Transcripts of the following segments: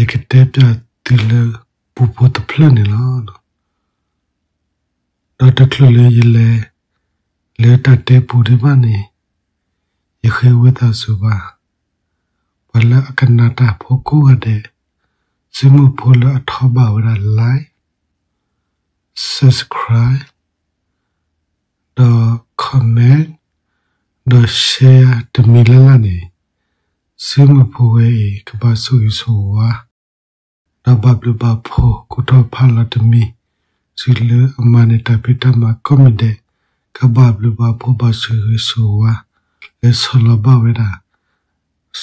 ယကတဲပျးသုလၢပူဖိတဖျၢၣ်န့ၣ်လီၤ. ဒီးတချုးလၢယလဲၤ လၢတၢ်တဲပူဒံးဘၣ်န့ၣ် ယဃ့ဝံသးစူၤဘၣ် ပှၤလၢအကနၣ်တၢ်ဖိကိးဂၤဒဲး, စုမုၢ်ဖိလၢအထီၣ်ဘၣ်ဝဲဒၣ် like, subscribe ဒီး comment ဒီး share တမံၤလၢ်လၢ်န့ၣ်, စုမုၢ်ဖိဝဲအံၤ ကဘၣ်ဆိၣ်ဂ့ၤဆိၣ်ဝါ ဒီးဘၣ်ဘျုးဘၣ်ဖှိၣ် ကိးထီၣ်ဖးလီၤတမံၤ, စုလၢအမၤန့ၢ်တၢ်ဖံးတၢ်မၤကိးမံၤဒဲး, ကဘၣ်ဘျုးဘၣ်ဖှိၣ် ဘၣ်ဆိၣ်ဂ့ၤဆိၣ်ဝါ လၢဆီၣ်လီၤဘၣ်ဝဲဒၣ်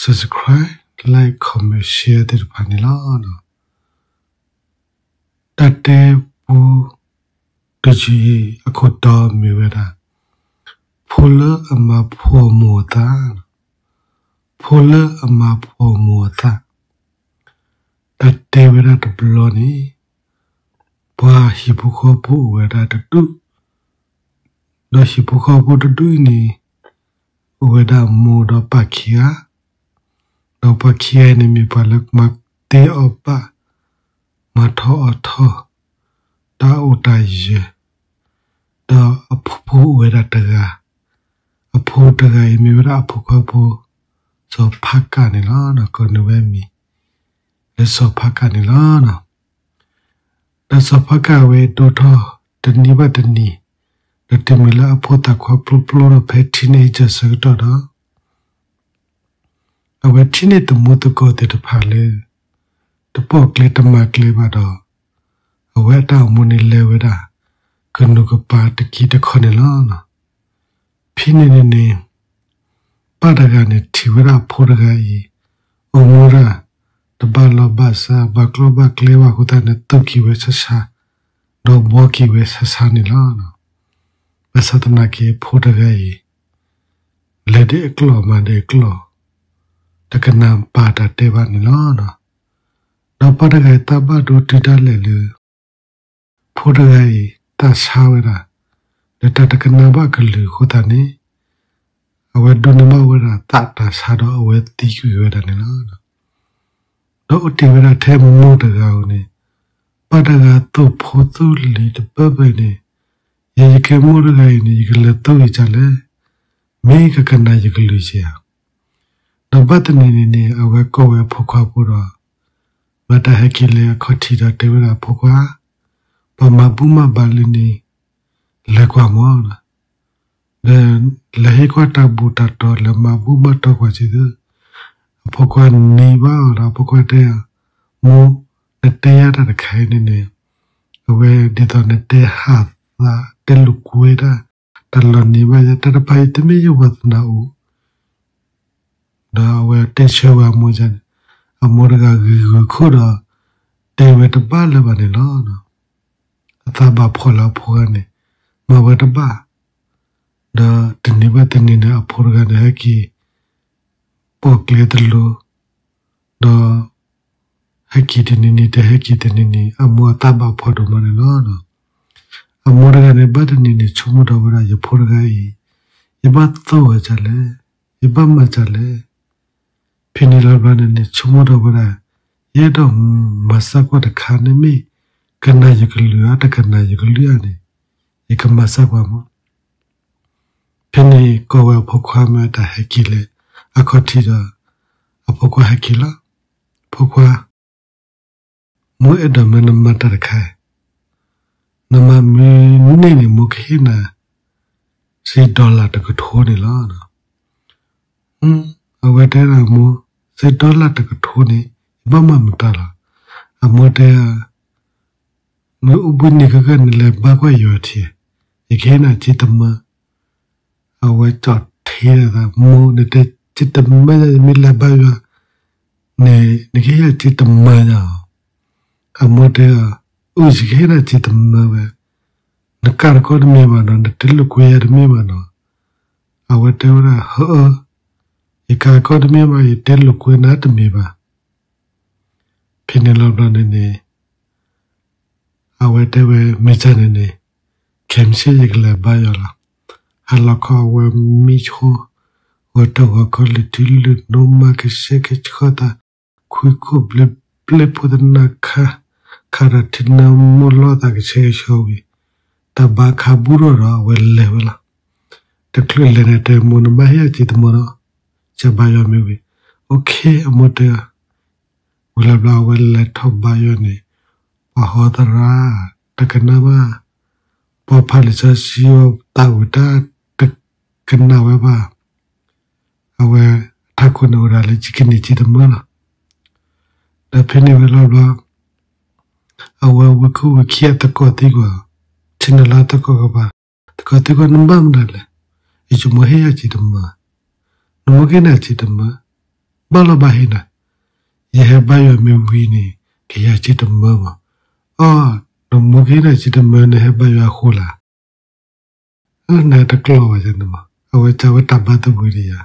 subscribe, like, comment, share သ့ၣ်တဖၣ်န့ၣ်လီၤ. တၢ်တဲပူတယုၢ်အံၤ အခိၣ်တီမ့ၢ်ဝဲဒၣ် ဖိလၢအမၤဖှီၣ်မိၢ်အသး, ဖိလၢအမၤဖှီၣ်မိၢ်အသး, တၢ်တဲဝဲဒၣ်တဘျီန့ၣ် ပှၤဟံၣ်ဖိဃီဖိအိၣ်ဝဲဒၣ်တဒူၣ်, ဒီးဟံၣ်ဖိဃီဖိတဒူၣ်အံၤန့ၣ် အိၣ်ဝဲဒၣ်မိၢ်ဒီးပၢ်ခံဂၤ, ဒီးပှၤခံဂၤအံၤန့ၣ်မ့ၢ်ပှၤလၢမၤတ့အီၣ်ဘၣ်, မၤထီၣ်အီၣ်ထီၣ်, တၢ်အိၣ်တၢ်ယၢၤ, ဒီးအဖိအိၣ်ဝဲဒၣ်တဂၤ, အဖိတဂၤအံၤမ့ၢ်ဝဲဒၣ်အဖိခွါဖိ စီၤဖါကၣ်န့ၣ်လီၤ. ဒီးကိးန့ၢ်ဝဲမံၤ လၢစီၤဖါကၣ်န့ၣ်လီၤ. ဒီးစီၤဖါကၣ်ဝဲဒိၣ်ထီၣ်တနံၤဘၣ်တနံၤ, ဒီးတုၤမ့ၢ်လၢအဖိသၣ်ခွါပျိပျိဒီးဖဲ teenager ဆၢကတီၢ်ဒီး အဝဲထံၣ်န့ၢ်သမူသကိးသ့ၣ်တဖၣ်လၢ တပိာ်ကျဲတမၤကျဲဘၣ်ဒီး အဝဲအတၢ်အိၣ်မူန့ၣ်လဲၤဝဲဒၣ် ကနူၤကပၤတကံတခီန့ၣ်လီၤ. ဖဲန့ၣ်န့ၣ်န့ၣ် ပၢ်တဂၤန့ၣ်ထံၣ်ဝဲဒၣ်အဖိတဂၤအံၤ အိၣ်မူဒၣ် တဘၣ်လီၢ်ဘၣ်စး ဘၣ်ကျီဘၣ်ကျဲဘၣ်အဃိသတးန့ၣ် သူၣ်က့ၤဝဲဆါဆါ ဒီးဘှီက့ၤဝဲဆါဆါန့ၣ်လီၤ. ဘၣ်ဆၣ်သနာ်က့အဖိတဂၤအံၤ လဲၤဒ်အကျိာ်မၤဒ်အကျိာ် တကနၣ်ပၢ်တၢ်တဲဘၣ်န့ၣ်လီၤ. ဒီးပၢ်တဂၤအံၤသးဘၣ်ဒိတုၤဒၣ်လဲာ်လၢ ဖိတဂၤအံၤ သးဆါဝဲဒၣ် လၢတၢ်တကနၣ်ဘၣ်ကလုၢ်အဃိသတးန့ၣ် အဝဲဒိးန့ၢ်ဘၣ်ဝဲဒၣ်သးတၢ်ဆါဒီးအဝဲသံကွံာ်ဝဲဒၣ်န့ၣ်လီၤ. ဒီးအိၣ်တ့ၢ်ဝဲဒၣ်ထဲမိၢ်တဂၤဧိၤန့ၣ် ပၢ်တဂၤသူၣ်ဖိသူၣ်လံၤတပၢၢ်ပၢၢ်န့ၣ် ယဲယကဲမိၢ်တဂၤအံၤန့ၣ် ယကလဲၤသူၣ်ဂ့ၤဒ်လဲၣ်, မ့ၢ်ကကနၣ်ယကလုၢ်က့ဧါ. ဒီးဘၣ်တနံၤန့ၣ်န့ၣ် အဝဲကိးဝဲအဖိခွါဖိဒီး မၤတၢ်ဟဲက့ၤလၢအခီၣ်ထံးဒီးတဲဝဲဒၣ်အဖိခွါ, ပှၤမၤဘူၣ်မၤဘါလံန့ၣ် လဲၤကွၢ်မး, ဒီးလဲၤဟ့ၣ်ကွၢ်တၢ်ဘူၣ်တၢ်တီၤ လဲၤမၤဘူၣ်မၤတီၤကွၢ်က့ၤသု. အဖိခွါန့ၢ်ဘၣ်အီၤဒီး အဖိခွါတဲအီၤ, မိၢ်, နတဲယၤတၢ်တခါအံၤန့ၣ်န့ၣ် အဝဲဒ်သိးနတဲဟးသး တဲလိာ်ကွဲတၢ် တၢ်လီၤန့ၢ်ဘၣ်ယၤ တၢ်တဖၣ်အံၤတမ့ၢ်ယဝါသနၢ်အိၣ် ဒီးအဝဲတဲဆၢဝဲအမိၢ်န့ၣ်, အမိၢ်တဂၤဂ့ၤဂ့ၤခိၣ်ဒီး တဲဝဲတဘၣ်လၢၤဘၣ်န့ၣ်လီၤ. အသးဘၣ်ဖှီၣ်လၢအဖိဂၤန့ၣ် မၤဝဲတဘၣ်, ဒီးတနံၤဘၣ်တနံၤန့ၣ် အဖိတဂၤန့ၣ် ဟဲက့ၤပိာ်ကျဲတလိၤ, ဒီး ဟဲက့ၤတနံၤနံၤ တဟဲက့ၤတနံၤနံၤ အမိၢ်အသးဘၣ်ဖှီၣ်ဒိၣ်မးန့ၣ်လီၤ. အမိၢ်တဂၤန့ၣ် ဘၣ်တနံၤန့ၣ် ဆိကမိၣ်ထီၣ်ဝဲဒၣ် ယဖိတဂၤအံၤ ယဘၣ်သိၣ်ဝဲဒ်လဲၣ်, ယဘၣ်မၤဒ်လဲၣ်. ဖဲန့ၣ်လီၤဘျီန့ၣ်န့ၣ် ဆိကမိၣ်ထီၣ်ဝဲဒၣ် ယအဲၣ်ဒိးမၤစၢ်ကွၢ်တခါန့ၣ်မ့ၢ် ကနၣ်ယကလုၢ်ဧါ တကနၣ်ယကလုၢ်ဧါန့ၣ် ယကမၤစၢ်ကွၢ်မး. ဖဲန့ၣ်ကိးဝဲအဖိခွါမ့ၢ်တၢ်ဟဲက့ၤလၢအခီၣ်ထံးဒီး အဖိခွါဟဲက့ၤလီၤ. ဖိခွါ, မိၢ်အဲၣ်ဒိးမ့ၢ်နမၤတၢ်တခါ, နမၤမ့ၢ်န့ၢ်န့ၣ် မိၢ်ကဟ့ၣ်နၤ စ့ dollar တကထိန့ၣ်လီၤ. အဝဲတဲဒၣ်မိၢ်, စ့ dollar တကထိန့ၣ် ယဘၣ်မၤမတၤလီၤ. အမိၢ်တဲ မ့ၢ်အိၣ်ဘှံးနံၤခဲကနံၣ် နလဲၤဘါကွၢ်ယွၤထံ, ယကဟ့ၣ်နၤစ့တမၢ. အဝဲကၠီၣ်ထဲဒၣ်သး, မိၢ်, နတဲစ့တမၢယၤ ယမ့ၢ်လဲၤဘါယွၤန့ၣ် နကဟ့ၣ်ယၤစ့တမၢယၤဧါ. အမိၢ်တဲ, အိၣ် ယကဟ့ၣ်နၤစ့တမၢဝဲ, နကးတကီတမ့ၢ်ဘၣ်နီၤ, နတဲလိာ်ကွဲယၤတမ့ၢ်ဘၣ်နီၤ. အဝဲတဲဝဲဒၣ် ဟၢအၢ, ယကးတကီတမ့ၢ်ဘၣ်, ယတဲလိာ်ကွဲနၤတမ့ၢ်ဘၣ်. ဖဲန့ၣ်လီၤဘျီန့ၣ်န့ၣ် အဝဲတဲဝဲ မ့ၢ်ကၢ်န့ၣ်န့ၣ် ခဲမုၢ်ဆ့ၣ်ယကလဲၤဘါယွၤလီၤ. ဟါလီၤခီအဝဲမံဆိ, ဂီၤထီၣ်ဂီၤခီ လုၢ်ထံလုၢ်နိ မၤကဆှဲကဆှီသး ခွံခိၣ်ဘျ့ဘျ့ ထံတပျဲၢ်ဖိသနာ်ခါ, ခးဒီးထံနၢမူလီၤသးကဆှဲကဆှီဝံၤ, တၢ်ဘါခးဘူးထီၣ်ဒီးအဝဲလဲၤဝဲလီၤ. တချုးလဲၤန့ၣ်တဲ မိၢ်နမါဟ့ၣ်အစ့တမၢလီၤ, ကဘါယွၤမ့ၢ်ဝံၤ, အိၣ်ခ့ အမိၢ်တဲ ဝံၤလီၤဘျီအဝဲလဲၤထီၣ်ဘါယွၤန့ၣ်, ပှၤဟီသရၣ်, တကနၣ်ဘၣ်, ပှၤဖးလံာ်စီဆှံအသးဝံၤတၢ်တကနၣ်ဝဲဘၣ်, အဝဲထးခိၣ်န့ၣ်အိၣ်ဒၣ်လၢယကန့ၢ်စ့တမၢလီၤ. ဒီးဖဲန့ၣ်ဝံၤလီၤဘျီ အဝဲဝံခိၣ်ဝံခံအသကိးသံကွၢ်, ဆ့ၣ်နီၤလၢသကိးကပၤ, သကိးသံကွၢ် နဘၣ်မနုၤလဲၣ်, ယမိၢ်ဟ့ၣ်ယၤစ့တမၢ, နမိၢ်ကဟ့ၣ်နၤစ့တမၢ, ဘၣ်လီၤဘၣ်ဟ့ၣ်နၤ, ယဟဲဘါယွၤမ့ၢ်ဝံၤန့ၣ် ကဟ့ၣ်ယၤစ့တမၢမး, အီ, နမိၢ်ကဟ့ၣ်နၤစ့တမၢ နဟဲဘါယွၤအဃိလၢ နတကျီၢ်ဘၣ်န့ၣ်မး, အဝဲစံးဝဲတၢ်ဘါသဘှံးတယၤ,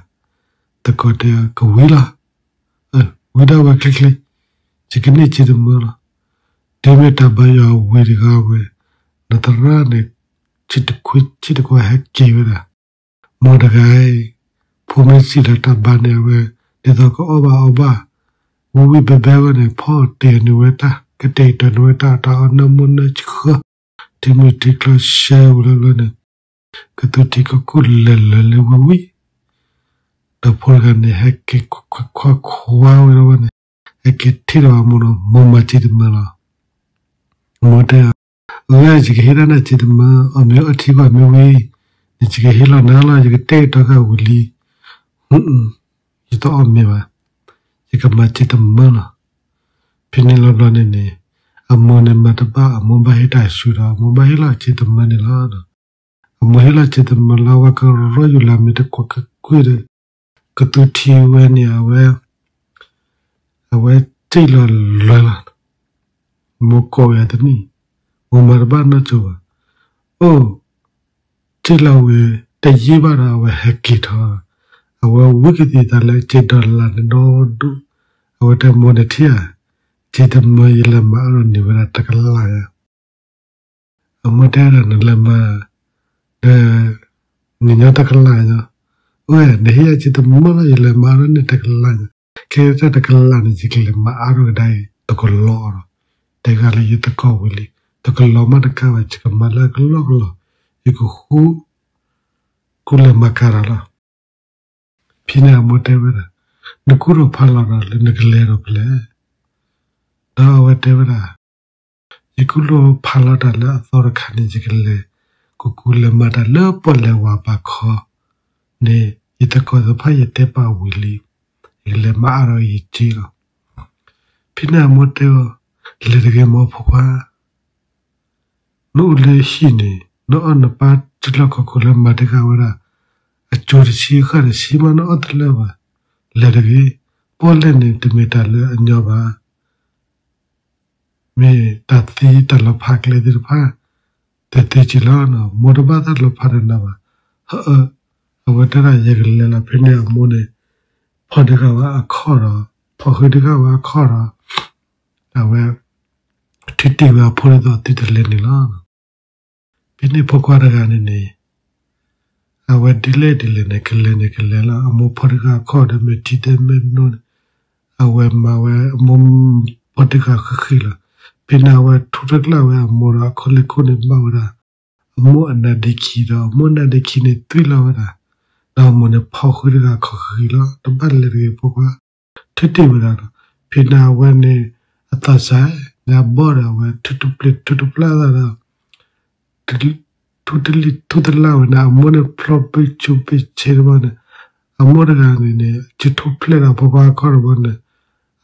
သကိးတဲ ကဝံၤလီၤ, ဝံၤဒၣ်ဝဲချ့ချ့, ယကန့ၢ်စ့တမၢလီၤ. တုၤမ့ၢ်တၢ်ဘါယွၤဝံၤတဂၤဝဲ, နသရၣ်န့ၣ် ဆံတခွံဆံတကွၢ်ဟဲက့ၤဝဲဒၣ်, မိၢ်တဂၤအံၤ, ဖိမ့ၢ်စံးလၢတၢ်ဘါန့ၣ်အဝဲ, ဒ်သိးကအီၣ်ဘၣ်အီဘၣ်, ဝံၤဝံၤဘဲဘဲဝဲန့ၣ် ဖီအီၣ်တ့ၢ်န့ၢ်ဝဲတၢ်, ကတဲာ်ကတီၤန့ၢ်ဝဲတၢ်, တၢ်အီၣ်နၢမူနၢဆှၢ ထံမုၢ်ထံကျိၤဆှၢဝံၤလီၤဘျီန့ၣ်, ကသူထံကီၢ်ကိၣ်လဲၤလၢာ်လၢဝံၤဝံၤ, ဒီးဖိတဂၤန့ၣ် ဟဲက့ၤခွါခွါဝဲလီၤဘၣ်န့ၣ်, ဟဲက့ၤထံၣ်ဒီးအမိၢ်ဒီး မိၢ်မၤစ့တမၢလီၤ. မိၢ်တဲ, အၢ ယကဟ့ၣ်ဒၣ်နၤစ့တမၢ, အီၣ်မ့ၤအီထံကွၢ်မ့ၢ်ဝံၤ, နယကဟ့ၣ်လီၤနၤလီၤ, ယကတဲာ်ကတီၤဃာ်ဝံၤလံ, ယတအီၣ်မ့ၤဘၣ်, ယကမၤစ့တမၢလီၤ. ဖဲန့ၣ်လီၤဘျီန့ၣ်န့ၣ်, အမိၢ်န့ၣ်မၤတဘၣ်, အမိၢ်ဘၣ်ဟ့ၣ်တၢ်ဆူၣ်ဒီး အမိၢ်ဘၣ်ဟ့ၣ်လီၤစ့တမၢန့ၣ်လီၤ. အမိၢ်ဟ့ၣ်လီၤစ့တမၢလီၤ, အဝဲကရီယူၤလၢမ့ၢ်တကွၢ်ကကွံာ်ဒီး, ကသူထံဝဲန့ၣ် အဝဲ, အဝဲစ့ၢ်လီၤလၢာ်လီၤ. မိၢ်ကိးဝဲတနံၣ်, မိၢ်မၤတဘၣ်နီတစိၤဘၣ်. အိၣ်, စ့ၢ်လီၤဝံၤတယံာ်ဘၣ်ဒီး အဝဲဟဲက့ၤထီၣ်, အဝဲဝံကသံၣ်သးလၢအစ့ဒီလၣ်န့ၣ်ဒီဒူၣ်, အဝဲတဲမိၢ်န့ၣ်ထံၣ်ဧါ, စ့တမၢယလဲၤမၤအါထီၣ်န့ၢ်ဝဲဒၣ်တကလးညါ အမိၢ်တဲဒၣ်နလဲၤမၤ, ဒီး, နံၤညီတကလးညါ, အိၣ် နဟ့ၣ်ယၤစ့တမၢလီၤ ယလဲၤမၤအါထီၣ်န့ၢ်တကလးညါ, ခဲတၢ်တကလးန့ၣ် ယကလဲၤမၤအါထီၣ်ကဒါအံၤ တကလီၤဒီး, တဲဂၤလၢယသကိးဝံၤလံ, တကလီၤမးတကးဘၣ် ယကမၤလၢအကလီကလီ, ယကဃု, ကူလဲၤမၤကၤဒီးလီၤ. ဖဲန့ၣ်အမိၢ်တဲဝဲဒၣ်, နကူၣ်ထီၣ်ဖးလီၤဒီးလၢနကလဲၤဒီးဖဲလဲၣ်, ဒီးအဝဲတဲဝဲဒၣ်, ယကူၣ်ထီၣ်ဖးလီၤတၢ်လၢအသီတခါန့ၣ် ယကလဲၤ, ကကူလဲၤမၤတၢ်လၢပီၣ်လဲၣ်ဝၤဘးခီန့ၣ်, ယသကိးသ့ၣ်တဖၣ်ယတဲပာ်ဝံၤလံ, ယကလဲၤမၤအါထီၣ်ယစ့လီၤ. ဖဲန့ၣ်အမိၢ်တဲအီၤ, လဲၤတဂ့ၤမ့ၢ်ဖိခွါ နအိၣ်လၢဟံၣ်န့ၣ် နအီၣ်နပၢ်စုလီၢ်ခီၣ်ခိၣ်လၢမၤတဂၤဝဲဒၣ်, အကၠိတဆံဃၣ်တဆံမးနအီၣ်တလၢာ်ဘၣ်, လဲၤတဂ့ၤ, ပီၣ်လဲၣ်န့ၣ် တမ့ၢ်တၢ်လၢအညီဘၣ်, မ့ၢ်တၢ်သံတၢ်လီၤဖးကျဲသ့ၣ်တဖၣ်, တသ့က့ၤလီၤ, မိၢ်တဘၣ်သးလီၤဖးဒီးနၤဘၣ်, ဟၢအၢ, အဝဲတဲဒၣ်ယကလဲၤလီၤ. ဖဲန့ၣ်အမိၢ်န့ၣ်, ဖီၣ်တဂၤဝဲအခီၣ်ဒီး, ဖီၣ်ဃုာ်တဂၤဝဲအခီၣ်ဒီး, အဝဲ, ထုးတ့ၢ်ဝဲအဖိဒ်သိးသုတလဲၤန့ၣ်လီၤ. ဖဲန့ၣ်ဖိခွါတဂၤန့ၣ်န့ၣ်, အဝဲဒ်လဲၣ်ဒ်လဲၣ်န့ၣ် ကလဲၤန့ၣ်ကလဲၤလီၤ. အမိၢ်ဖီၣ်တဂၤအခီၣ်ဒီး မ့ၢ်ထံတဲမဲာ်နိန့ၣ်, အဝဲမၤဝဲအမိၢ်ဖီၣ်တဂၤဃံးဃံးလီၤ. ဖဲန့ၣ်အဝဲထူတကျၢ်ဝဲအမိၢ်ဒီး အခိၣ်လ့ၢ်ခိၣ်န့ၣ်ဘၣ်ဝဲဒၣ်, အမိၢ်အနါဒ့ခံဒီး အမိၢ်နါဒ့ခံန့ၣ်သွံၣ်လီၤဝဲဒၣ်, ဒီးအမိၢ်န့ၣ်ဖီၣ်ဃုာ်တဂၤအခီၣ်ဃံးဃံးလီၤ. တဘၣ်လဲၤတဂ့ၤဖိခွါ, ထုးတ့ၢ်ဝဲဒၣ်ဒီး, ဖဲန့ၣ်အဝဲန့ၣ်, အသးစၢ်, ညါဘီၣ်ဒီးအဝဲထူတပျ့ၤထူတပျၢ်သးဒီး ထူတလံၣ်ထူတလၢ်ဝဲန့ၣ် အမိၢ်န့ၣ်ဖျီဘ့ၣ်ဆူဘ့ၣ်ဆ့တဘၣ်န့ၣ်, အမိၢ်တဂၤန့ၣ်န့ၣ် စုထူၣ်ဖျဲးဒီးဖိခွါအခီၣ်တဘီန့ၣ်,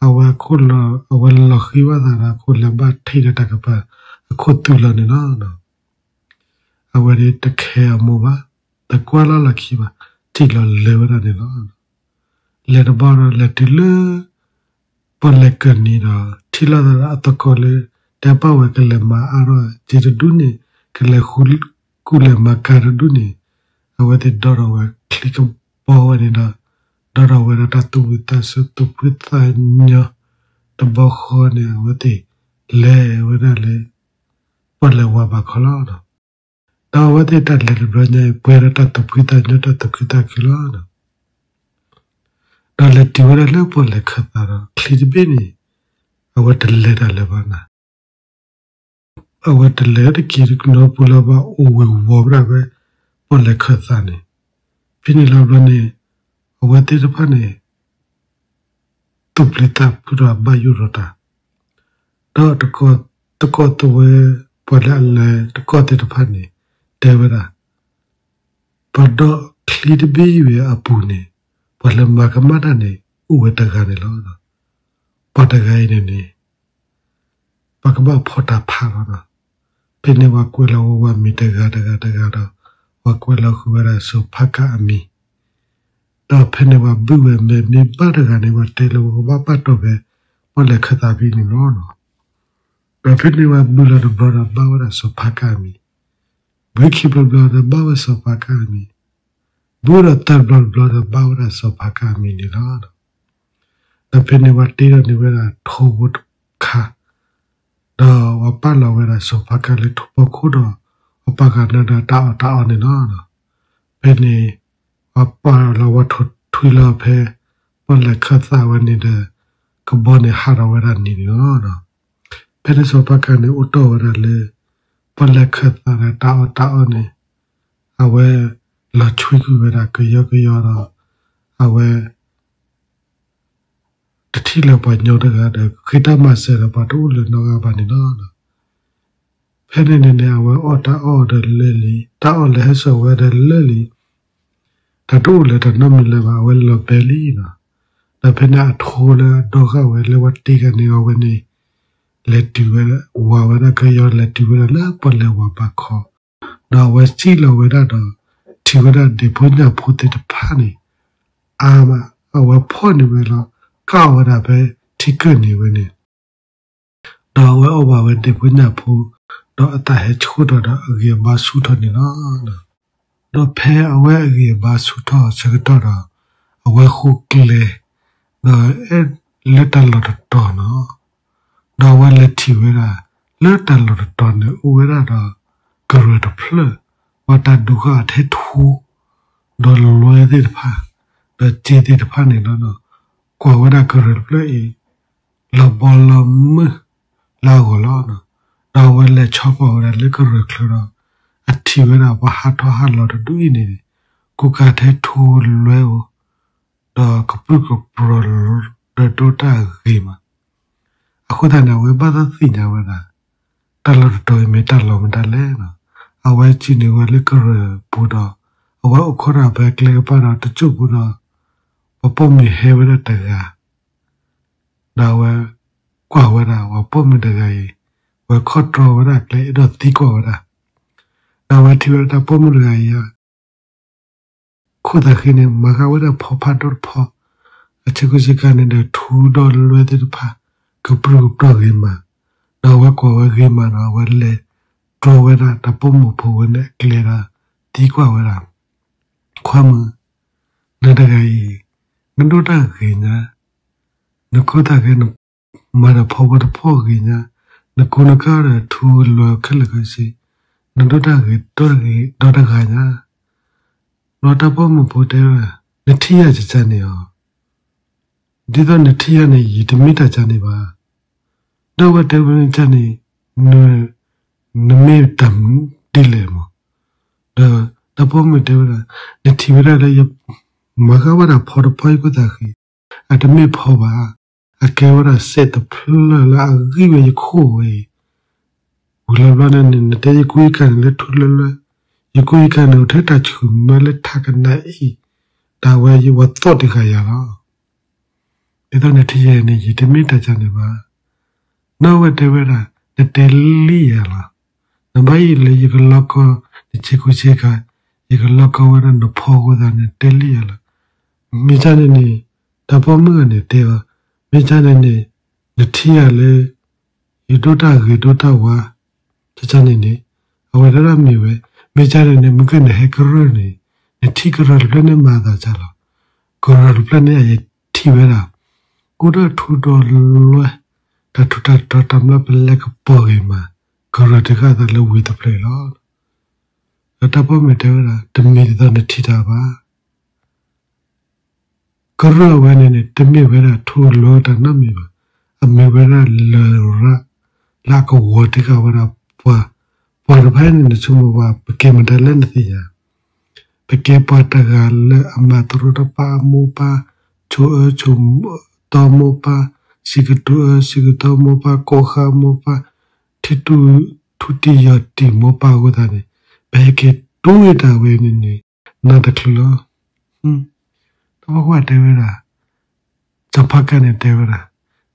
အဝဲအခိၣ်လီၤ အဝဲလီၤဃံၤဘၣ်သးဒီးအခိၣ်လဲၤဘၣ်ထံၣ်ဒီးတၢ်ကပၤ, အခိၣ်သူလီၤန့ၣ်လီၤ. အဝဲန့ၣ်တခဲအမိၢ်ဘၣ်, တကွၢ်လၢ်လီၢ်ခံဘၣ်, စ့ၢ်လီၤလဲၤဝဲဒၣ်န့ၣ်လီၤ. လဲၤတဘျီဒီးလဲၤတုၤလၢ ပီၣ်လဲၣ်ကၢၢ်နံၤဒီး ထံၣ်လိာ်သးဒီးအသကိးလၢ တဲပာ်ဝဲကလဲၤမၤအါထီၣ်စ့တဒူၣ်န့ၣ်, ကလဲၤဃုကူလဲၤမၤကၤတဒူၣ်န့ၣ်, အဝဲသ့ၣ်ဒီထီၣ်ဝဲချံကဘီဝဲန့ၣ်ဒီး, ဒီထီၣ်ဝဲဒၣ်တၢ်သူၣ်ဝံၣ်သးဆၢသူၣ်ဖှံသးညီ, တဘျီဃီန့ၣ် အဝဲသ့ၣ်လဲၤဝဲဒၣ်လၢ ပီၣ်လဲၣ်ဝၤဘးခီလီၤ. ဒီးအဝဲသ့ၣ်တၢ်လဲၤတဘျီညါအံၤ ပှဲၤဒီးတၢ်သူၣ်ဖှံသးညီတၢ်သူၣ်ခုသးခုလီၤ. ဒီးလဲၤတုၤဝဲဒၣ်လၢပီၣ်လဲၣ်ခၢၣ်သးဒီး ချံတဘ့ၣ်န့ၣ်, အဝဲတလဲၤတၢ်လၢၤဘၣ်နၤ. အဝဲတလဲၤတက့ၤတနီၤပူၤလၢဘၣ်အိၣ်ဝ့ၤဝီၤဝဲဒၣ်ဖဲ ပီၣ်လဲၣ်ခၢၣ်သးန့ၣ်, ဖဲန့ၣ်လီၤဘျီန့ၣ် အဝဲသ့ၣ်တဖၣ်န့ၣ် သူၣ်ပျံၤသးဖုးဒီးဘၣ်ယိၣ်ဒီးတၢ်, ဒီးတကီၢ်သဝဲ ပှၤလၢအလဲၤတကီၢ်သ့ၣ်တဖၣ်န့ၣ် တဲဝဲဒၣ် ပဒီချံတဘ့ၣ်ဝဲအပူၤန့ၣ် ပှၤလၢမၤကမၣ်တၢ်န့ၣ် အိၣ်ဝဲတဂၤန့ၣ်လီၤ. ပှၤတဂၤအံၤန့ၣ်န့ၣ် ပှၤကဘၣ်ဖီၣ်တၢ်ဖးလီၤ. ဖဲန့ၣ်ပှၤကွဲးလီၤဝဲဝဲမံၤတဂၤတဂၤတဂၤဒီး ပှၤကွဲးလီၤဃုာ်ဝဲဒၣ်စီၤဖါကၣ်အမံၤ, ဒီးဖဲန့ၣ်ပှၤဘုးဝဲမ့ၢ်မ့ၢ်ဘၣ်တဂၤန့ၣ် ပှၤတဲလၢပကဘၣ်ပာ်တီၢ်ဖဲ ပီၣ်လဲၣ်ခၢၣ်သးဖဲန့ၣ်လီၤ. ဒီးဖဲန့ၣ်ပှၤဘုးလီၤတဘျီဒီးဘၣ်ဝဲဒၣ်စီၤဖါကၣ်အမံၤ, ဘုးခံဘျီဘျီဒီးဘၣ်ဝဲစီၤဖါကၣ်အမံၤ, ဘုးဒီးသၢဘျီတဘျီဒီးဘၣ်ဝဲဒၣ်စီၤဖါကၣ်အမံၤန့ၣ်လီၤ. ဒီးဖဲန့ၣ်ပှၤတ့ထီၣ်န့ၢ်ဝဲဒၣ်ထိဖိတခါ, ဒီးပှၤပာ်လီၤဝဲဒၣ်စီၤဖါကၣ်လၢထိဖိခိၣ်ဒီး ပှၤပာ်ဃာ်န့ၢ်ဒီးတၢ်အီၣ်တၢ်အီန့ၣ်လီၤ. ဖဲန့ၣ် ပှၤပာ်လီၤဝဲထိထွံလီၤဖဲ ပီၣ်လဲၣ်ခၢၣ်သးဝဲန့ၣ်ဒီး ကဘီန့ၣ်ဟးထီၣ်ဝဲဒၣ်န့ၣ်န့ၣ်လီၤ. ဖဲန့ၣ်စီၤဖါကၣ်န့ၣ်အိၣ်တ့ၢ်ဝဲဒၣ်လၢ ပီၣ်လဲၣ်ခၢၣ်သးဒီးတၢ်အီၣ်တၢ်အီန့ၣ် အဝဲလီၤဆွံကွံာ်ဝဲဒၣ်ကယီကယီဒီး အဝဲ တထံၣ်လၢၤပှၤညီတဂၤဒီး ဃ့တၢ်မၤစၢၤဒီးပှၤတအိၣ်လၢၤနီတဂၤဘၣ်န့ၣ်လီၤ. ဖဲန့ၣ်န့ၣ်န့ၣ် အဝဲအီၣ်တၢ်အီၣ်ဒီးလၢာ်လံ, တၢ်အီၣ်လဲၤဟဲစိာ်ဝဲဒီးလၢာ်လံ, တၢ်တအိၣ်လၢၤတၢ်နီတမံၤလၢၤဘၣ် အဝဲလီၤဘဲလံလီၤ. ဒီးဖဲန့ၣ်အထိလၢအဒိးဃာ်ဝဲလၢပှၤတ့ဃာ်န့ၢ်အီၤဝဲန့ၣ် လဲၤတုၤဝဲ ဝၤဝဲဒၣ်ကယီ လဲၤတုၤဝဲဒၣ်လၢပီၣ်လဲၣ်ဝၤဘးခီ, ဒီးအဝဲစံၣ်လီၤဝဲဒၣ်ဒီး ထံၣ်ဝဲဒၣ်ဒ့ၣ်ဖိညၣ်ဖိသ့ၣ်တဖၣ်န့ၣ် အါမး အဝဲဖီၣ်န့ၢ်ဝဲလီၤ ကၣ်အီၣ်ဝဲဒၣ်ဖဲထံကၢၢ်န့ၣ်ဝဲန့ၣ်, ဒီးအဝဲအီၣ်ဘၣ်ဝဲဒ့ၣ်ဖိညၣ်ဖိ, ဒီးအသးဟဲဆူၣ်ထီၣ်ဒီးအဂံၢ်အဘါဆူၣ်ထီၣ်န့ၣ်လီၤ. ဒီးဖဲအဝဲအဂံၢ်အဘါဆူၣ်ထီၣ်အဆၢကတီၢ်ဒီး အဝဲဃိကျဲ ဒီးအဲၣ်လၢတၢ်လီၢ်တတီၤန့ၣ်, ဒီးအဝဲလဲၤထံၣ်ဝဲဒၣ် လၢတၢ်လီၢ်တတီၤန့ၣ် အိၣ်ဝဲဒၣ်ဒီး ကရၢၢ်တဖျၢၣ် ပှၤတၢ်ဒုးဃာ်အီၤထဲထူ ဒီးလွဲသ့ၣ်တဖၣ် ဒီးစ့သ့ၣ်တဖၣ်န့ၣ်လီၤ. ကွၢ်ဝဲဒၣ်ကရၢၢ်တဖျၢၣ်အံၤ လီၤဘီလီၤမုၢ်လၢအဂီၢ်လီၤ. ဒီးအဝဲလဲၤဆီကီၢ်ဝဲဒၣ်လၢကရၢၢ်ချၢဒီး အထံၣ်ဝဲဒၣ်ပှၤဟးထီၣ်ဟးလီၤတဒူၣ်အံၤန့ၣ် ကူကၤထဲထူလွဲဧိၤ ဒီးကပြုၢ်ကပြီၤ ဒီးဒိတၢ်ဂ့ၤမး. အဃိသတးန့ၣ် အဝဲဘၣ်သးသ့ၣ်ညါဝဲဒၣ် တၢ်လီၢ်တတီၤအံၤမ့ၢ်တၢ်လီၢ်မတၤလဲၣ်. အဝဲစံၣ်န့ၢ်ဝဲလၢကရၢၢ်ပူၤဒီး အဝဲအိၣ်ခိးတၢ်ဖဲကျဲကပၤဒီးတစိၢ်ဖိဒီး ပှၤပိာ်မုၣ်ဟဲဝဲဒၣ်တဂၤ ဒီးအဝဲကွၢ်ဝဲဒၣ် ပှၤပိာ်မုၣ်တဂၤအံၤ ဝဲခီၣ်တြီဝဲဒၣ်ကျဲအဲၣ်ဒိးသံကွၢ်ဝဲဒၣ်, ဒီးအဝဲထံၣ်ဝဲဒၣ်တၢ်ပိာ်မုၣ်တဂၤအံၤ ခိၣ်သးဃ့န့ၣ် မၤဃာ်ဝဲဒၣ်ဖီဖးဒိၣ်တဖီ, အဆ့ကူဆ့ကၤန့ၣ်ဒီးထူဒီးလွဲသ့ၣ်တဖၣ် ကပြုၢ်ကပြီၤဂ့ၤမး, ဒီးအဝဲကွၢ်ဝဲဂ့ၤမးဒီး အဝဲလဲၤတြီဝဲဒၣ်တၢ်ပိာ်မုၣ်ဖိဝဲန့ၣ်အကျဲဒီး သံကွၢ်ဝဲဒၣ်, ခွါမုၣ်, နတဂၤအံၤ နဒိၣ်တၢ်ဂ့ၤညါ, နခိၣ်သးဃ့ နမၤဒီးဖီဝဲတဖီဂ့ၤညါ, နကူနကၤဒီးထူလွဲခဲလၢာ်ခဲဆ့, နဒိၣ်တၢ်ဂ့ၤဒီတဂၤညါ. ဒီးတၢ်ပိာ်မုၣ်ဖိတဲဝဲဒၣ်, နထံၣ်ယၤကကါန့ၣ်ဧါ, ဒ်သိးနထံၣ်ယၤန့ၣ် ယတမ့ၢ်တၢ်ကါန့ၣ်ဘၣ်. ဒီးအဝဲတဲဝဲဒၣ်န့ၣ်, နမ့ၢ်တၢ်မနုၤဒ်လဲၣ်မး. ဒီးတၢ်ပိာ်မုၣ်တဲဝဲဒၣ်, နထံၣ်ဝဲဒၣ်လၢယမၤဃာ်ဝဲဒၣ်ဖီတဖီယခိၣ်သးဃ့, အတမ့ၢ်ဖီဘၣ်, အကဲဝဲဒၣ်စဲးတဖျၢၣ်လၢအဂံၢ်ဝဲယခိၣ်ဝဲအံၤ, ဝံၤလီၤဘျီန့ၣ်န့ၣ် နတဲယကူယကၤန့ၣ်လၢထူလွဲလွဲ, ယကူယကၤန့ၣ်အိၣ်ထဲတၢ်ဆူၣ်မၢလၢထးကနးအံၤ, တၢ်ဝဲယဝဲသီၣ်တဂၤယၤလီၤ. ဒ်သိးနထံၣ်ယၤန့ၣ် ယတမ့ၢ်တၢ်ကါန့ၣ်ဘၣ်. နီၢ်ဝဲတဲဝဲဒၣ်, နတဲလံယၤလီၤ. နဘၣ်ယိၣ်လၢယကလီကီ နဆ့ကူဆ့ကၤ, ယကလီကီဝဲဒၣ်နဖီအဃိသတးန့ၣ် တဲလံယၤလီၤ. မ့ၢ်ကန့ၣ်န့ၣ် တၢ်ပိာ်မုၣ်ဂၤန့ၣ်တဲအီၤ, မ့ၢ်ကန့ၣ်န့ၣ် နထံၣ်ယၤလၢ ယဒိၣ်တၢ်ဂ့ၤဒိၣ်တၢ်ဝါ, ကကန့ၣ်န့ၣ် အဝဲဒၣ်မ့ၢ်ဝဲ, မ့ၢ်ကန့ၣ်န့ၣ် မ့ၢ်ကနဟဲကရၢၢ်န့ၣ် နထံၣ်ကရၢၢ်တဖျၢၣ်န့ၣ်မၤသးကါလီၤ. ကရၢၢ်တဖျၢၣ်န့ၣ်အယထံၣ်ဝဲဒၣ် အိၣ်ဒီးထူဒီးလွဲ, တၢ်ထူးတၢ်တီၤတၢ်မျၢ်ပလဲကပီၤဂ့ၤမး, ကရၢၢ်တဂၤသးလၢဝံၤတဖျၢၣ်အံၤလီၤ. ဒီးတၢ်ပိာ်မုၣ်တဲဝဲဒၣ် တမ့ၢ်ဒ်သိးနထံၣ်တၢ်ဘၣ်. ကရၢၢ်အဝဲန့ၣ်န့ၣ် တမ့ၢ်ဝဲဒၣ်ထူလွဲတၢ်နီတမံၤဘၣ်. အမ့ၢ်ဝဲဒၣ်လရာ် လၢအကဝီၤတံၢ်ဃာ်ဝဲဒၣ်ပှၤ, ပှၤတဖၣ်န့ၣ် နဆိကမိၣ်ဘၣ် ပကဲမတၤလဲၣ်နသ့ၣ်ညါ, ပကဲပှၤတဂၤလၢအမၤတရီတပါအမိၢ်ပၢ်, ဆိၣ်အၢဆိၣ်သီမိၢ်ပၢ်, စံးကတိၤအၢစံးကတိၤမိၢ်ပၢ်, ကိးဃာ်မိၢ်ပၢ်, ထံၣ်ထူၣ်ထူၣ်တံၢ်ယီၢ်တံၢ်မိၢ်ပၢ်အဃိသတးန့ၣ်, ပဟဲက့ၤတူၢ်တၢ်ဝဲန့ၣ်န့ၣ် နၤတချုးလီၤ. တၢ်ပိာ်ခွါတဲဝဲဒၣ်, စီၤဖါကၢ်န့ၣ်တဲဝဲဒၣ်,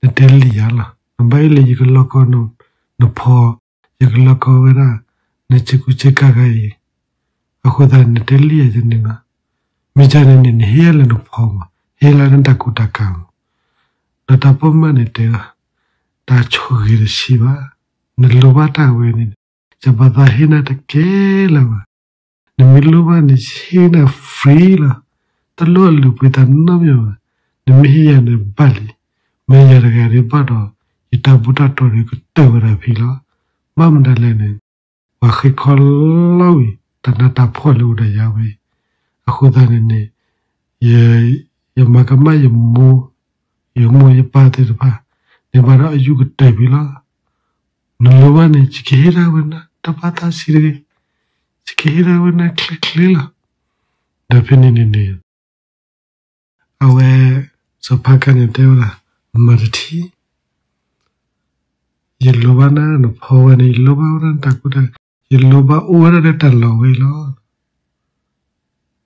နတဲလံယၤလီၤ, နဘၣ်အ့ၣ်လၢယကလီၢ်ကီနဖီ, ယကလီၢ်ကီဝဲဒၣ် နဆ့ကူဆ့ကၤဂၤအံၤ, အဃိသတးနတဲလံယၤယန့ၣ်လီၤ. မ့ၢ်ကန့ၣ်န့ၣ် နဟ့ၣ်ယၤလၢနဖီမး, ဟ့ၣ်လၢနတၢ်ကူတၢ်ကၤမး. ဒီးတၢ်ပိာ်မုၣ်န့ၣ်တဲ, တၢ်ဆိၣ်ဂ့ၤတဆံးဘၣ်, နလိၣ်ဘၣ်တၢ်ဝဲန့ၣ် စီၤပၤသးဟ့ၣ်နၤတကဲလၢၤဘၣ်. နမ့ၢ်လိၣ်ဘၣ်န့ၣ် ဟ့ၣ်နၤ free လီၤ. တလိၣ်အလုၢ်အပှ့ၤတၢ်နီတမံၤဘၣ်. နမ့ၢ်ဟ့ၣ်ယၤန့ၣ်ဘၣ်လံ. မ့ၢ်ယၤတဂၤဒ်ဘၣ်ဒီး ယတၢ်ဘူၣ်တၢ်တီၤဒီးကတၢၢ်ဝဲဒၣ်ဖဲလီၤ. ဘၣ်မတၤလဲၣ်န့ၣ် ပှၤဃ့ခီလီၤဝံၤ တၢ်နးတၢ်ဖှီၣ်လၢအိၣ်ဒီးယၤဝဲအံၤ, အဃိသတးန့ၣ်န့ၣ် ယမၤကမၣ်ယမိၢ်, ယမိၢ်ယပၢ်သ့ၣ်တဖၣ်, န့ၣ်ဘၣ်ဒီးအယူၢ်ကတၢၢ်ဖဲလီၤ. နလိၣ်ဘၣ်န့ၣ် ယကဟ့ၣ်ဒၣ်ဝဲနၤ, တဘၣ်သးဆံးတဂ့ၤ, ယကဟ့ၣ်ဒၣ်ဝဲနၤချ့ချ့လီၤ. ဒီးဖဲန့ၣ်န့ၣ်န့ၣ် အဝဲ စီၤဖါကၢ်န့ၣ်တဲဝဲဒၣ်, မၤတထံၣ်, ယလိၣ်ဘၣ်နၤနဖီဝဲန့ၣ်, ယလိၣ်ဘၣ်ဝဲဒၣ်နတၢ်ကူတၢ်, ယလိၣ်ဘၣ်အိၣ်ဝဲဒၣ်လၢတၢ်လီၢ်ဝဲအံၤလီၤ.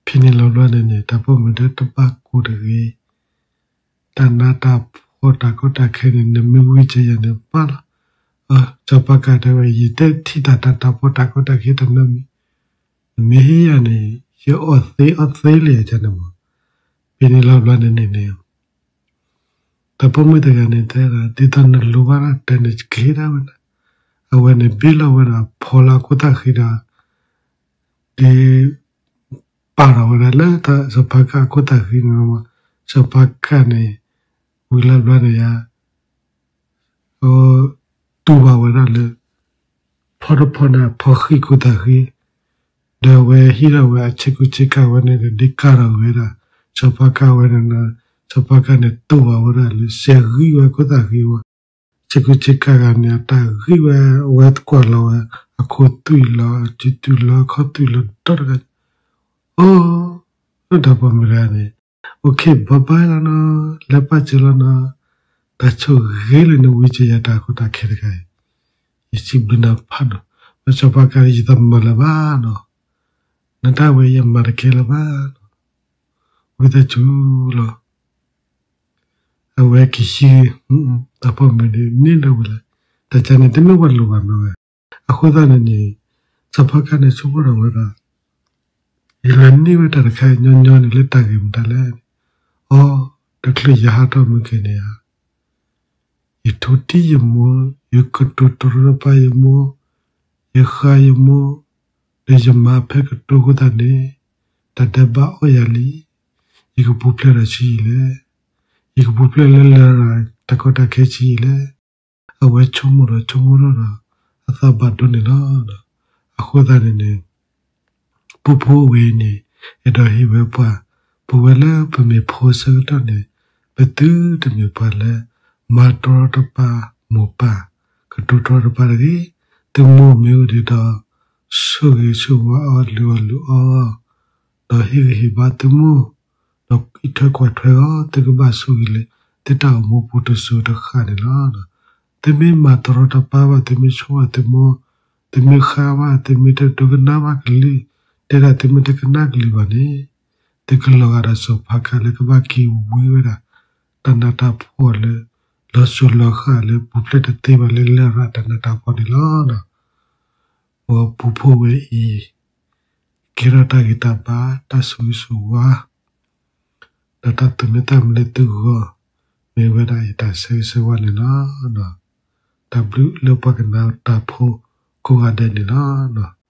ဖဲန့ၣ်လီၤဘျီန့ၣ်န့ၣ် တၢ်ပိာ်မုၣ်တဲတဘၣ်ကိၢ်တဂ့ၤ, တၢ်နးတၢ်ဖှီၣ်တၢ်ကီတၢ်ခဲန့ၣ် နမ့ၢ်ဝံစၢၤယၤန့ၣ်ဘၣ်လီၤ. စီၤဖါကၢ်တဲဝဲ ယတဲထံၣ်တၢ်တၢ်နးတၢ်ဖှီၣ်တၢ်ကီတၢ်ခဲတနီတမံၤ, နမ့ၢ်ဟ့ၣ်ယၤန့ၣ် ယအီၣ်သ့အီၣ်သ့လၢယကန့ၣ်မး. ဖဲန့ၣ်လီၤဘျီန့ၣ်န့ၣ်န့ၣ် တၢ်ပိာ်မုၣ်တဂၤန့ၣ်တဲဒၣ် ဒ်သိးနလိၣ်ဘၣ်တၢ်တဲန့ၣ် ယကဟ့ၣ်ဒၣ်ဝဲနၤ. အဝဲန့ၣ်ဘ့ၣ်လီၤဝဲဒၣ်ဖီလၢအခိၣ်သၣ်ဃံဒီး ဒ်ပာ်ထီၣ်ဝဲဒၣ်လၢစီၤဖါကၢ်အခိၣ်သၣ်ဃံန့ၣ်, စီၤဖါကၢ်န့ၣ် ဝံၤလီၤဘျီန့ၣ်ယါ တူၢ်ဘၣ်ဝဲဒၣ်လၢ ဖီတဖီန့ၣ်ဖီဃံခိၣ်သၣ်ဃံ, ဒီးအဝဲဟံးထီၣ်ဝဲအဆ့ကူဆ့ကၤဝဲန့ၣ်ဒီး ဒ့ကၢ်ထီၣ်ဝဲဒၣ် စီၤဖါကၢ်ဝဲန့ၣ်, စီၤဖါကၢ်န့ၣ်တူၢ်ဘၣ်ဝဲဒၣ်လၢ စဲးဂံၢ်ဝဲခိၣ်သၣ်ဃံဝဲ, ဆ့ကူဆ့ကၤဂၤန့ၣ် အတၢ်ဂံၢ်ဝဲ, အဝဲသကွၢ်လီၤဝဲ အခိၣ်သွံၣ်လီၤ အစုသွံၣ်လီၤ အခီၣ်သွံၣ်လီၤဒီတဂၤ, အိ, လၢတၢ်ပိာ်မုၣ်တဂၤန့ၣ်, OK bye byeလီၤနီၤ, လဲၤပာ်စၢၤလီၤနီၤ, တၢ်ဆိၣ်ဂ့ၤလၢနဝံစၢၤယၤတၢ်ကီတၢ်ခဲတခါအံၤ, ယစံးဘျုးနၤဖးဒိၣ်, မ့ၢ်စီၤဖါကၢ်န့ၣ် ယတမၤလၢၤဘၣ်နီၤ, နတၢ်ဝဲယမၤတကဲလၢၤဘၣ်နီၤ, ဝံသးစူၤလီၤ. အဝဲကဟံး, တၢ်ပိာ်မုၣ်န့ၣ်န့ၣ်လၢဝဲလဲၣ်, တၢ်ကန့ၣ်တမ့ၢ်ဝဲလိၣ်ဘၣ်နီၤဝဲ, အဃိသတးန့ၣ်န့ၣ်, စီၤဖါကၢ်န့ၣ်ဆိကမိၣ်ထီၣ်ဝဲဒၣ် ယလဲၤန့ၢ်ဝဲတၢ်တခါအံၤညီညီန့ၣ်လၢတၢ်ဂ့ၢ်မတၤလဲၣ်န့ၣ်, အိ, တချုးယဟးထီၣ်မုၢ်က့ၤန့ၣ်ဧါ, ယထူတံၢ်ယမိၢ်, ယကတိၤတရီတပါယမိၢ်, ယဃါယမိၢ်, ဒီးယမၤဖဲကတိၤအဃိသတးန့ၣ်, တၢ်ဒဲးဘးအီၣ်ယၤလံ, ယကပူၤဖျဲးဒီးဆံးယံာ်လဲၣ်, ယကပူၤဖျဲးလၢလရာ်တၢ်ကီတၢ်ခဲဆံးယံာ်လဲၣ်. အဝဲဆိကမိၣ်ဒီးဆိကမိၣ်ထီၣ်ဒီး အသးဘၣ်ဒိန့ၣ်လီၤ. အဃိသတးန့ၣ်န့ၣ်, ပူဖိဝဲအံၤန့ၣ် အဲၣ်ဒိးဟ့ၣ်ဝဲပှၤ, ပဝဲလၢပမ့ၢ်ဖိဆၢကတီၢ်န့ၣ်, ပသုတမ့ၢ်ပှၤလၢ မၤတရီတပါမိၢ်ပၢ်, ကတိၤတရီတပါတဂ့ၤ, သုမိၢ်မ့ၢ်အိၣ်ဒံးဒီး, ဆိၣ်ဂ့ၤဆိၣ်ဝါအီၤလုၢ်အီၤလုၢ်အီၤ, ဒီးဟ့ၣ်ဂံၢ်ဟ့ၣ်ဘါသုမိၢ်, ဒီးအံးထွဲကွၢ်ထွဲအီၤ, သုကဘၣ်ဆိၣ်ဂ့ၤလၢ သုတၢ်အိၣ်မူပူၤတစိၤတဃၣ်န့ၣ်လီၤ. သုမ့ၢ်မၤတရီတပါဘၣ်, သုမ့ၢ်ဆိၣ်ဘၣ်သုမိၢ်, သုမ့ၢ်ဃါဘၣ်, သုမ့ၢ်တဒိကနၣ်ဘၣ်ကလုၢ်, တဲဒၣ်သုမ့ၢ်တကနၣ်ကလုၢ်ဘၣ်န့ၣ်, သုကလီၤဂာ်ဒီးစီၤဖါကၢ်လၢကဘၣ်က့ၤဝံဝဲဒၣ် တၢ်နးတၢ်ဖှီၣ်လၢ လီၤစိၤလီၤဃၣ်လၢပူၤဖျဲးတသ့ဘၣ်လၢလရာ်တၢ်နးတၢ်ဖှီၣ်န့ၣ်လီၤ. ပပူဖိဝဲအံၤ ကဲထီၣ်တၢ်ဂ့ၤတၢ်ဘၣ် တၢ်ဆိၣ်ဂ့ၤဆိၣ်ဝါ ဒီးတၢ်သူၣ်မံသးမုာ်လၢသုဂီၢ် မ့ၢ်ဝဲဒၣ်အံၤတၢ်ဆၢဂ့ၤဆၢဝါန့ၣ်လီၤ. တၢ်ဘျုးလၢပှၤကနၣ်တၢ်ဖိကိးဂၤဒဲးန့ၣ်လီၤ.